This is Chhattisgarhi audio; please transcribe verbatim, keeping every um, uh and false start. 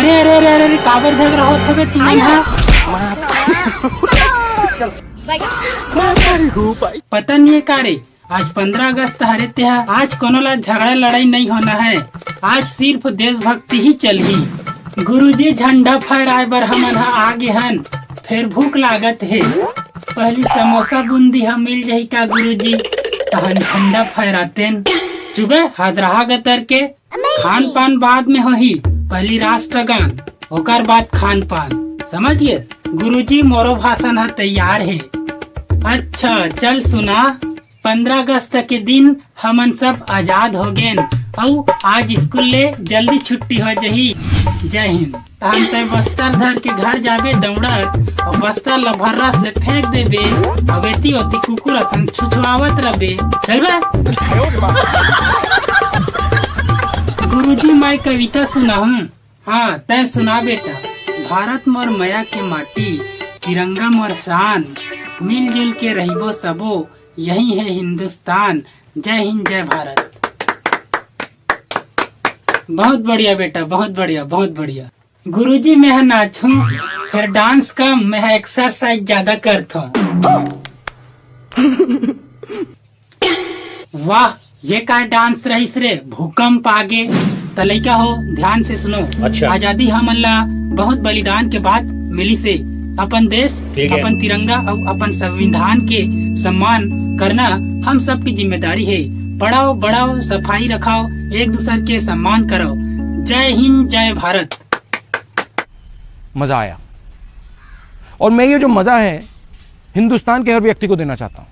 अरे, अरे, अरे, अरे, काबर झगड़ा होत हवे तुमन हा? पता नहीं है का रे, आज पंद्रह अगस्त हरे तेहा, आज कोनो ला झगड़ा लड़ाई नहीं होना है, आज सिर्फ देशभक्ति ही चलही। गुरुजी, झंडा फहराए बर हमन हा आ गे हन, फेर भूख लागत हे, पहली समोसा बूंदी हा मिल जाही का गुरुजी, तहन झंडा फहरातेन। चुबे हदरहा गतर के, खान पान बाद में होही, पहली राष्ट्रगान, ओकर बाद खान पान। समझ गे? गुरुजी, मोरो भाषण ह तैयार हे। अच्छा, चल सुना। पंद्रह अगस्त के दिन हमन सब आजाद हो गेन, अउ आज स्कूल ले जल्दी छुट्टी हो जही। जय हिंद। तहन तय बस्तर धर के घर जाबे दौड़त, अउ बस्तर ल भर्रा से फेंक देबे, अउ एती ओती कुकुर असन छुछुआवत रबे। चल बे। गुरुजी, मैं कविता सुनाहूँ। हाँ, तय सुना बेटा। भारत मोर मया के माटी, तिरंगा मोर शान, मिलजुल के रहिबो सबो, यही है हिंदुस्तान। जय हिंद, जय भारत। बहुत बढ़िया बेटा, बहुत बढ़िया, बहुत बढ़िया। गुरुजी, मैं ह नाचहूँ, फिर डांस कम, मैं ह एक्सरसाइज ज्यादा करथों। वाह, ये का डांस रहिस रे, भूकंप आगे। त लइका हो, ध्यान से सुनो। अच्छा। आजादी हमन ला बहुत बलिदान के बाद मिलिस हे। अपन देश, ठीक है। अपन तिरंगा अउ अपन संविधान के सम्मान करना हम सबकी जिम्मेदारी है। पढ़ाओ, बढ़ाओ, सफाई रखाओ, एक दूसर के सम्मान करो। जय हिंद, जय भारत। मजा आया। और मैं ये जो मजा है, हिंदुस्तान के हर व्यक्ति को देना चाहता हूँ।